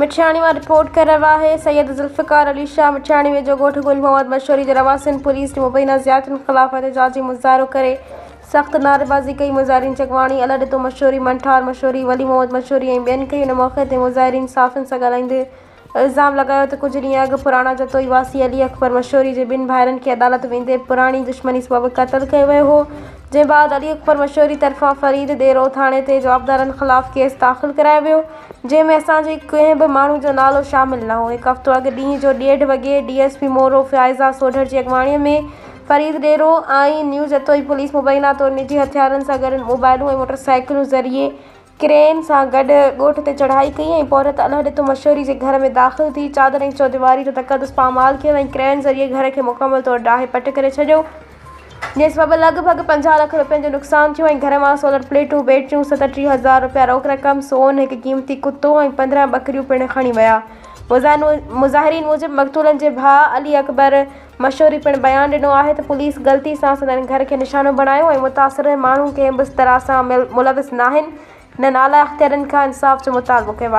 مٺياڻي مان رپورٽ ڪري رهيو آهي سيد ذوالفقار علي شاهه مٺياڻي ويجهو ڳوٺ گل محمد مشوري جي رهواسين پوليس جي مبينا زيادتين خلاف احتجاجي مظاهرو ڪري سخت نعريبازي ڪئي مظاهرين جي اڳواڻي الهڏتو مشوري، منٺار مشوري، ولي محمد مشوري ۽ ٻين ڪئي ان موقعي تي مظاهرين صحافين سان ڳالهائيندي الزام لڳايو ته ڪجهه ڏينهن اڳ پراڻا جتوئي واسي علي اڪبر مشوري جي ٻن ڀائرن کي عدالت ويندي پراڻي دشمني سبب قتل ڪيو ويو هو جنهن بعد علي اڪبر مشوري طرفان فريد ڏيرو ٿاڻي تي جوابدارن خلاف ڪيس داخل ڪرايو ويو جنهن ۾ اسان جي ڪنهن به ماڻهو جو نالو شامل نه هو. هڪ هفتو اڳ ڏينهن جو ڏيڍ وڳي D S P Moro Faiza Sodhar جي اڳواڻي ۾ فريد ڏيرو ۽ نيو جتوئي پوليس مبينا طور نجي هٿيارن سان گڏ موبائلون ۽ موٽر سائيڪلون ذريعي ڪرين سان گڏ ڳوٺ تي چڙهائي ڪئي ۽ پورهيت الهڏتو مشوري جي گهر ۾ داخل ٿي چادر ۽ چوديواري جو تقدس پامال ڪيو ۽ ڪرين ذريعي گهر کي مڪمل طور ڊاهي پٽ ڪري ڇڏيو. جنهن سبب لڳ ڀڳ 50 لک رپين جو نقصان ٿيو ۽ گهر مان سولر پليٽون، بيٽريون، 37 هزار رپيا روڪ رقم، سون، هڪ قيمتي ڪتو ۽ 15 ٻڪريون پڻ کڻي ويا. مظاهرين موجب مقتولن جي ڀاء علي اڪبر مشوري پڻ بيان ڏنو آهي ته پوليس غلطي سان سندن گهر کي نشانو بڻايو ۽ متاثر ماڻهو ڪنهن به طرح سان ملوث ناهن، هنن اعليٰ اختيارين کان انصاف جو مطالبو ڪيو آهي.